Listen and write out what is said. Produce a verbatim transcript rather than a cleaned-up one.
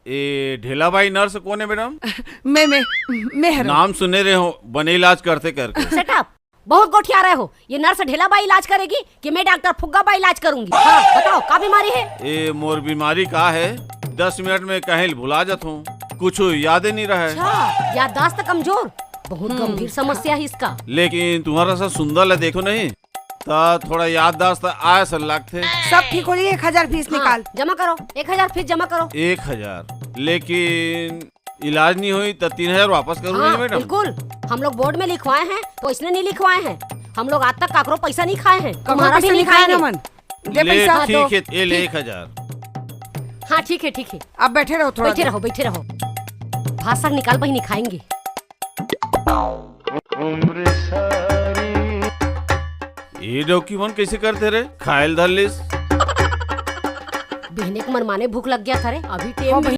ए ढेला बाई नर्स कोन हे मैडम? मैं मैं मैं हरंव। नाम सुने रहे हो, बने इलाज करथे करके। Shut up. बहुत गोठिया रहे हो। ये नर्स ढेला बाई इलाज करेगी कि मैं डॉक्टर फुग्गा बाई इलाज करूंगी? हाँ, बताओ, का बीमारी हे? ए मोर बीमारी का हे, दस मिनट में कहेल भुला जाथों, कुछ यादे नहीं रहे। अच्छा, याददाश्त कमजोर, बहुत गंभीर समस्या हे इसका। लेकिन तुम्हारा सा सुंदर ला देखो नहीं, त थोड़ा याददाश्त आय सन लागथे। सब ठीक हो जाही, एक हजार फीस निकाल। जमा करो, एक हजार फीस जमा करो। एक हजार? लेकिन इलाज नहीं होही त तीन हजार वापस करूंगा हाँ, मैडम। बिल्कुल। हम लोग बोर्ड में लिखवाए हैं तो इसने नहीं लिखवाए हैं। हम लोग आज तक काकरो पैसा नहीं खाए हैं, तुम्हारा भी नहीं खाएंगे। दे ले, पैसा। ठीक हे, ए ले एक हजार। हाँ, ठीक हे, ठीक हे। अब बैठे रहो थोड़ा देर। रहो, बैठे रहो। भाषा निकाल, बहिनी, खाएंगे। ये डौकी मन कैसे करथे रे? खायल धर लेस। बिहने के मनमाने भूख लग गया था रे, अभी टेम हाँ, मिली